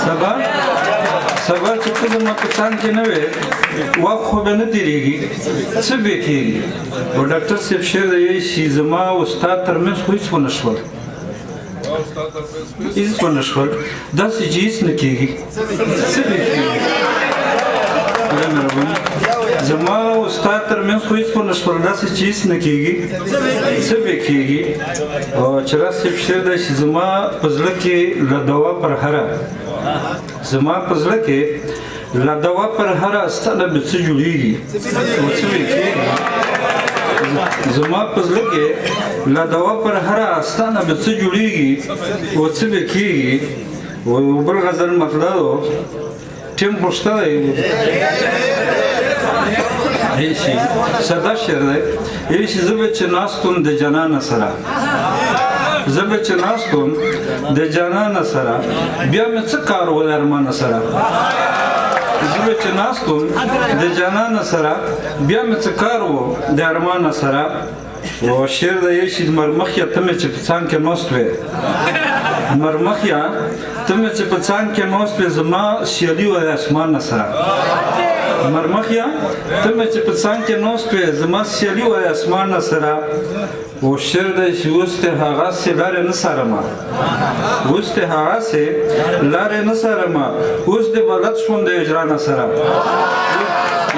سبا سبا چې ته زما په څنګ کې نه وې، وخت خو به نه تېرېږي، څه به کېږي؟ او ډاکټر صاحب شعر دی چې زما او ستا ترمنځ خو هېڅ ونه شول، هېڅ ونه شول، داسې چې هېڅ نه کېږي، څه به کېږي؟ خدای مهرباني، زما او ستا ترمنځ خو هېڅ ونه شول، داسې چې هېڅ نه کېږي، څه به کېږي؟ او چراغ صاحب شعر دی چې زما په زړه کې له دوا پر هره، زما په زړه کې له دوا پر هره ستا نه به څه جوړېږي او څه به کېږي؟ زما په زړه کې له دوا پر هره ستا نه به څه جوړېږي او څه به کېږي؟ او بل غزل مطلب ټیم خو شته دی، ایشي ساده شعر دی. ایشي زه به چې ناست وم د جانانه سره، زه به چې ناست وم د جانانه سره، بیا مې څه کار و د ارمانه سره؟ زه به چې ناست وم د جانانه سره، بیا مې څه کار و د ارمانه سره؟ او شعر دی چې مرمخیا ته مې چې په څنګ کې ناست وې، مرمخیا ته مې چې په څنګ کې ناست وې، زما سیالي وه د اسمان نه سره. مرمخیا ته مې چې په څنګ کې ناست وې، زما سیالي وه د اسمان نه سره. او شعر دی چې اوس ته هغسې لارې نه څارمه، اوس ته هغسې لارې نه څارمه، اوس دې بلد شوم د هجرانه سره.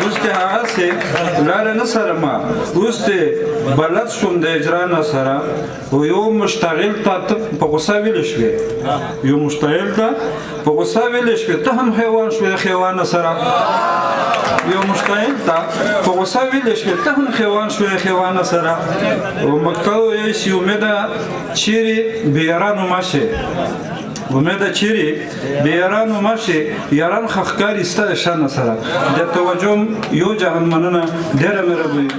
اوس ته هغسې لارې نه څارمه، اوس دې بلد شوم د هجرانه سره. او یو مشتغل ته ته په غوسه ویلې شوې، یو مشتغل ته په غوسه ویلې شوې، ته هم حیوان شوې د حیوانه سره. یو مشتغل ته په غوسه ویلې شوې، ته هم حیوان شوې د حیوانه سره. او مکتب یې چې امیده چیرې بې یارانو مه شې، امیده چیرې بې یارانو مه شې، یاران ښه ښکاري ستا د شانه سره. د توجه یو جهان مننه، ډېره مهرباني.